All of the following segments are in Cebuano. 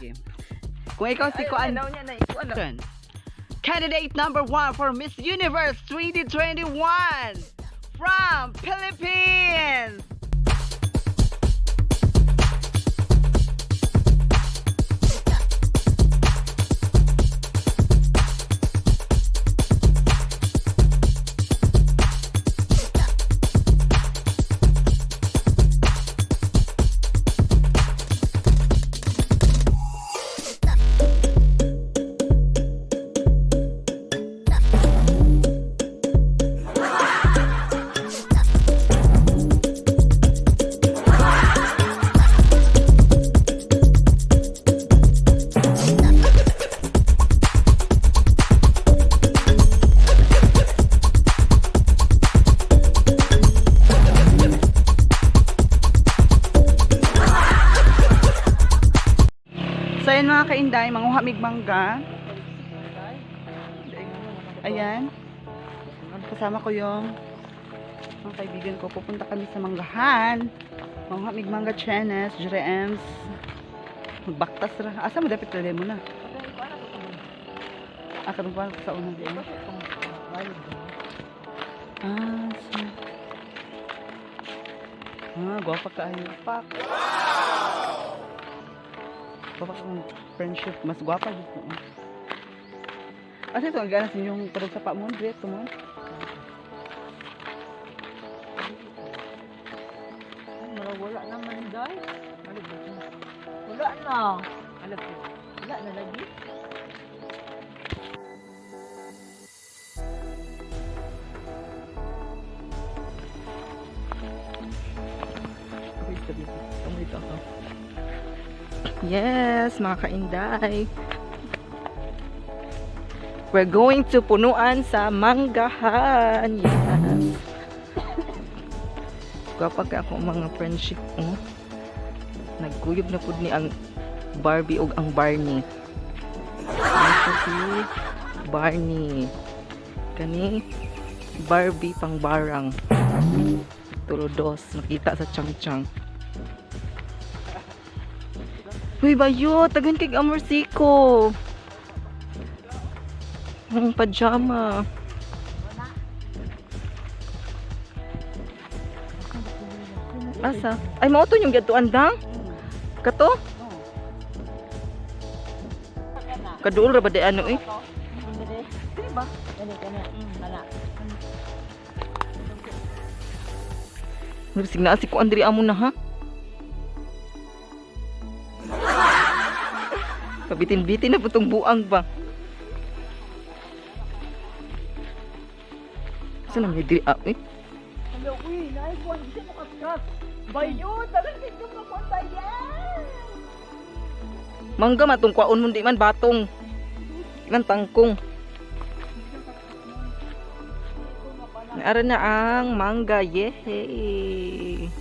Sige. Kung ikaw si Kuan. Ay, niya na ikuan na. Candidate number 1 for Miss Universe 2021 from Philippines. So ayun mga kainday, manguha mig mangga. Ayan. Kasama ko yung mga kaibigan ko. Pupunta kami sa manggahan. Manguha mig mangga chenes, JRMs. Magbaktas ra. Asa mo dapat lagay mo na? Ah, karong pa sa unang din. Ah, so. Ah, gwapa kaayo. Pak. Gwapa kang friendship. Mas gwapa dito. Asa ito ang ganas ninyong parang sa pa mo? Direto mo? Wala naman day. Wala na. Wala na lagi. Yes, mga kainday. We're going to Punuan sa Manggahan. Yes. Gwapa kay ako ang mga friendship oh. Nagkuyog na pud ni ang Barbie ug ang Barney. Ano siya si Barney. Kani Barbie pang barang. Tulo dos nakita sa chang-chang. Uy, bayo, tagan kay Amorsiko. Ang pajama. Asa? Ay, mao to yung gatuan dang? Kato? Kaduol ra ba di ano eh? Bisig na si ko Andre amo na ha. Pabitin-bitin na po tong buang ba. Saan na may diri ah, eh? Hello, uy, naikuan siya mo kaskas. Bayo, tagal kay ka mapunta yan. Mangga matong kwaon mo di man batong. Di man tangkong. Naara na ang mangga. Yehey.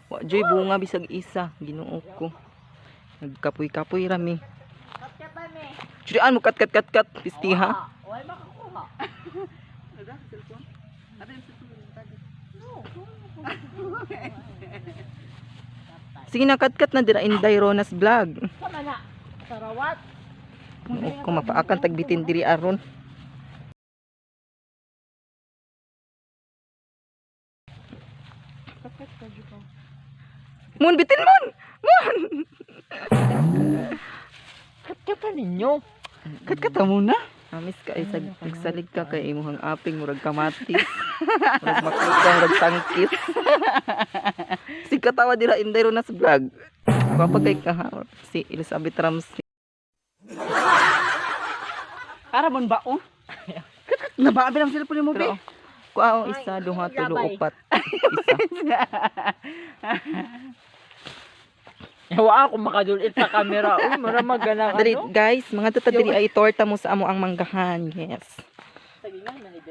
Wa joy bunga bisag isa, Ginoo ko. Nagkapoy-kapoy rami. Chudian mo kat kat kat kat pisti ha. Why makakuha? Ano cellphone? Ano yung cellphone? Sige na kat kat na dira Inday Ronas vlog. Sama na. Sarawat. Ginoo ko mapaakan tagbitin diri aron. Mon bitin mon. Mon. Kat ninyo. Kat kat mo na. Amis ka ay nagsalig ka kay imong aping murag kamatis. Murag makuta, murag tangkis. Si katawa dira Inday Ronas vlog. Gwapa kay ka ha. Si Elizabeth Ramsey. Para mon ba oh? Kat kat na ba ang cellphone mo be? Pero kuha isa, duha, tulo, upat. Isa. Yawa ako makadulit sa camera. Uy, mura magana Dali, ano. guys, mga tata dali ay torta mo sa amo ang manggahan. Yes.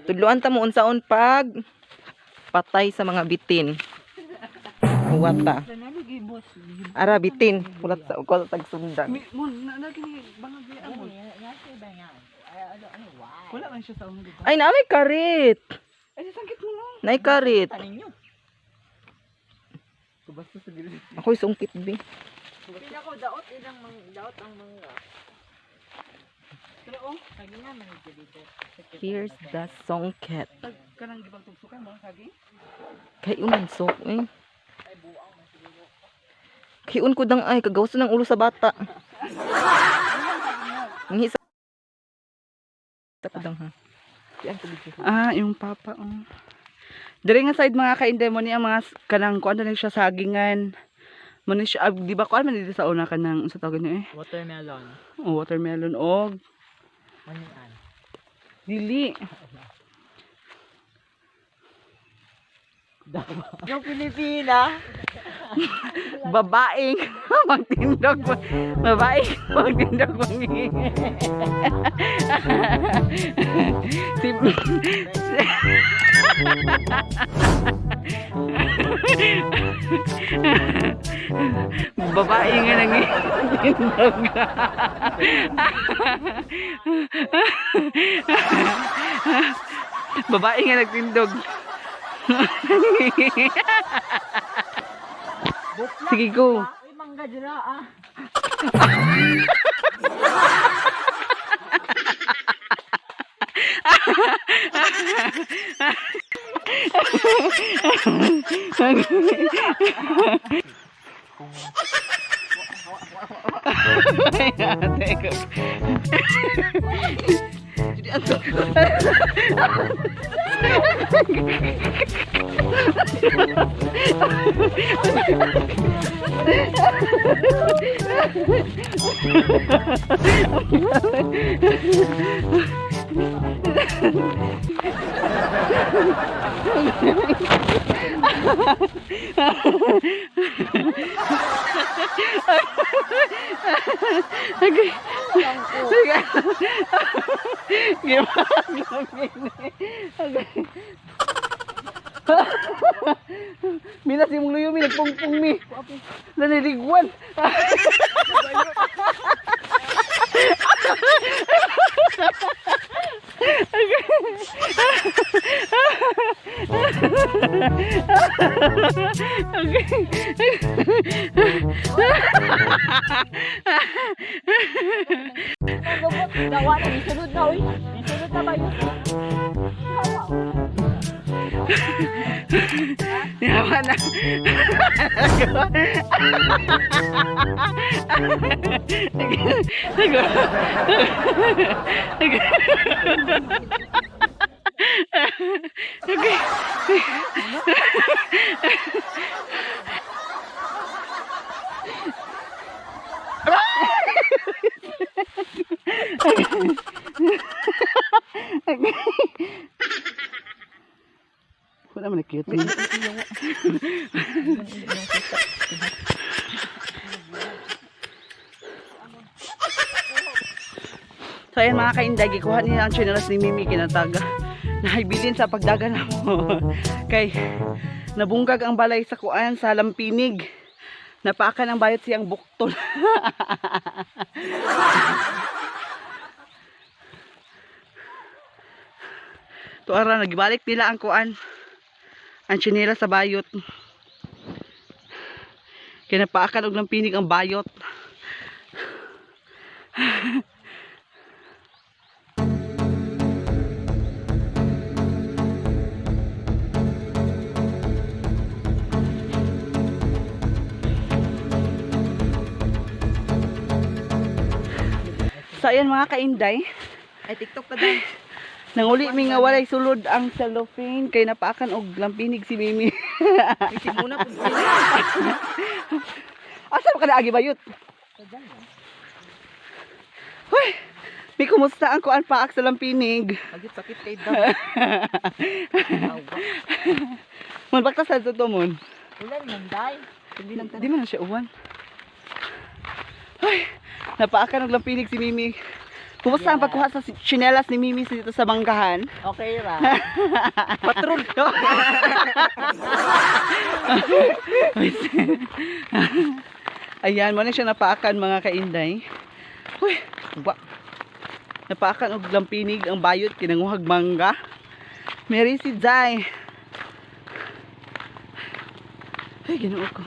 Tudluan ta mo unsaon pag patay sa mga bitin. Huwata. Ara bitin, pulat sa ukol tag sundan. Mon na na kini bangag di amo. Wala man siya sa uno di ba? Ay, naamay karit. Ay sangkit mo no. Nay karit. Kubasta sa gilid. Ako'y sungkit bi. Ang daot ang mangga. Pero oh, Lagi nga man dito. Here's the songket. tag kanang gibang tugsukan mo saging. Kay uman sok eh. Kiun ko dang ay kagawas ng ulo sa bata. Ang hisa ko dang ha. Yan ko video. Ah, yung papa oh. Dire nga side mga kainday mo ni ang mga kanang kuan na siya sagingan. Mo ni siya ah, di ba kuan man dito sa una kanang unsa tawag niya eh? Watermelon. Oh, watermelon og Manian. dili. Yung Pilipina. Babaeng magtindog, babaeng magtindog mangi. Si babae nga nang tindog. Babae nga nagtindog. Sige, go. Uy, mangga dira ah. Ate ko. Jadi anto. Okay. Sige. Okay. Mina si mong luyo mi nagpungpung mi. Nanirigwan. Lubot, dawa na isunod na uy. Isunod na ba yun? Yawa na. Wala man na cute. Eh. So ayan mga kainday, gikuha niya ang chinelas ni Mimi kinataga. Nahibilin sa pagdagan mo. Kay nabungkag ang balay sa kuan sa lampinig. Napaakan ang bayot siyang buktol. Tuara nagbalik nila ang kuan. Ang chinelas sa bayot. Kinapaakan og lampinig ang bayot. So ayan mga kainday, Ay TikTok ka dang. nanguli mi nga walay sulod ang cellophane kay napaakan og lampinig si Mimi. Ay si muna pud sila. Asa ba ka naagi bayot? Hoy, mi kumusta ang kuan paak sa lampinig? Agit sakit kay dang. Awa. Mon bakta sa to mon. Ulan man day. Hindi lang Di man na siya uwan. Hoy, napaakan og lampinig si Mimi. Kumusta ang pagkuha sa tsinelas ni Mimi dito sa bangkahan? Okay ra. Patrol. Ayan, mo na siya napaakan mga kainday. Uy, ba. Napaakan og lampinig ang bayot kinanguhag mangga. Mary si Jai. Ay, Ginoo ko.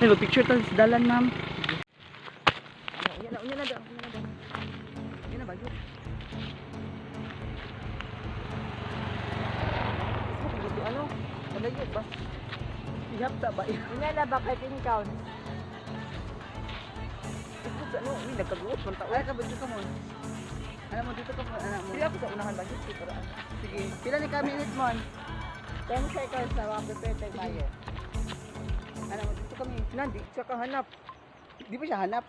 Ay, picture ta sa dalan, ma'am. Unya na, unya na daw, unya na daw. Unya na bayo. Ano? Malayo ba? Ihap ta ba? Unya na ba kay count? Ikot sa ano, uy, nagkaguot man tao. Ay, ka ba dito ka mo? Alam mo dito ka mo, alam mo. Pila ko sa unahan ba? Sige, para ano. Sige. Pila ni ka minute mon? 10 seconds na mga prepare tayo tayo. Alam mo dito kami. Nandi, siya ka hanap. Di ba siya hanap?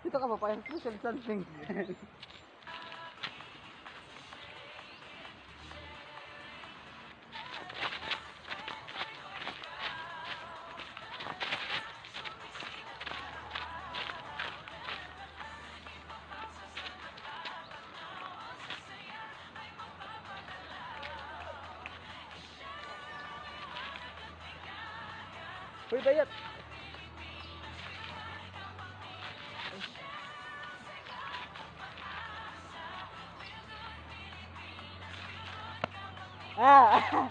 Dito ka ba pa? Social something. Uy, bayat. Ah!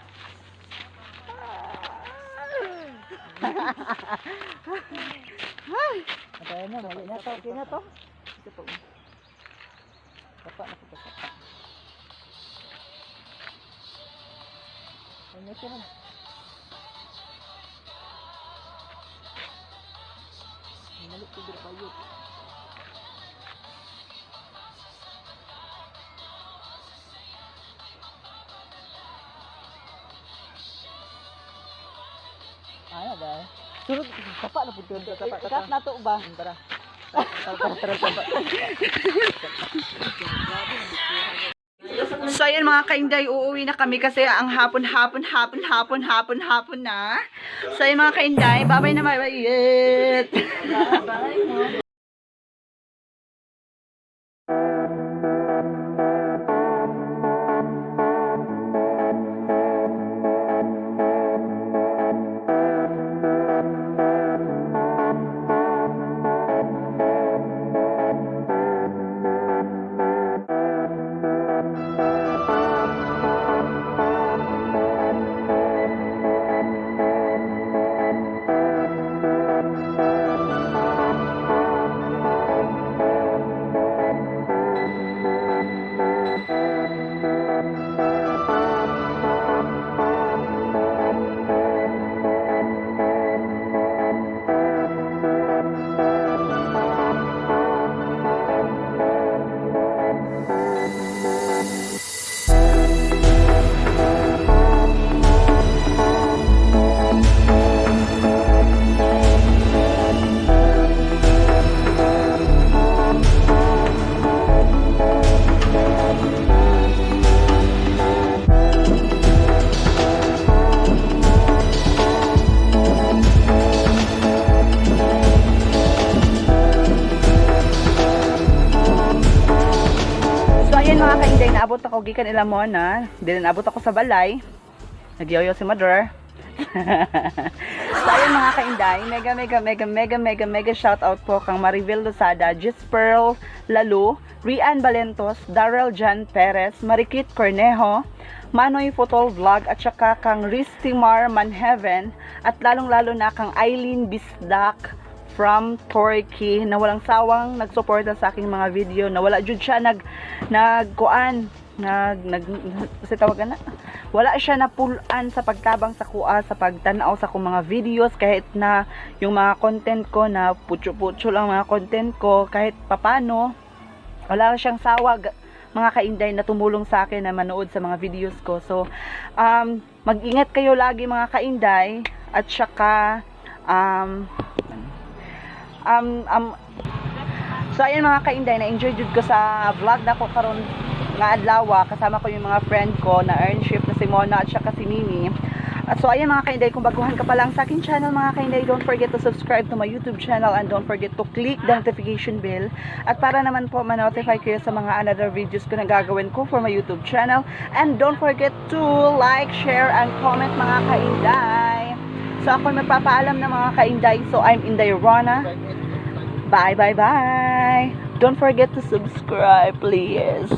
Ayan na, mali na to. Okay na to. Isa pa. Uy. Kapa na kita kapa. Ano siya man? Hinalo ko dira bayot. Ano ba? Sunod, Kapa na pud ka, kapa, kapa. cut na to ba? Tara. Tara, tara, tara, tara. So ayun mga kainday, uuwi na kami kasi ang hapon, hapon, hapon, hapon, hapon, hapon na. So ayun mga kainday, bye-bye na, bye-bye. Bye. So ayun mga kainday, naabot ako gikan ila Mona. Then naabot ako sa balay. Nagyoyo si mother. So ayun mga kainday, mega mega mega mega mega mega shout out po kang Marivel Lozada, Jispearl Lalu, Rian Balentos, Darrell Jan Perez, Marikit Cornejo, Manoy Fotol Vlog at saka kang Ristimar Manheaven at lalong-lalo na kang Eileen Bisdak from Turkey na walang sawang nagsuporta sa aking mga video na wala jud siya nag nagkuan nag nag sa tawagan na wala siya napulan sa pagtabang sa kuha sa pagtan-aw sa akong mga videos kahit na yung mga content ko na putyo-putyo lang mga content ko kahit papano wala siyang sawa mga kainday na tumulong sa akin na manood sa mga videos ko. So mag-ingat kayo lagi mga kainday at saka um, um, so ayun mga kainday, na-enjoy jud ko sa vlog na ko karon nga adlaw kasama ko yung mga friend ko na earn shift na si Mona at saka si Mimi. At so ayun mga kainday, kung baguhan ka pa lang sa aking channel mga kainday, don't forget to subscribe to my YouTube channel and don't forget to click the notification bell. At para naman po ma-notify kayo sa mga another videos ko na gagawin ko for my YouTube channel. And don't forget to like, share, and comment mga kainday. So ako magpapaalam na mga kainday. So I'm Inday Rona. Bye, bye, bye. Don't forget to subscribe, please.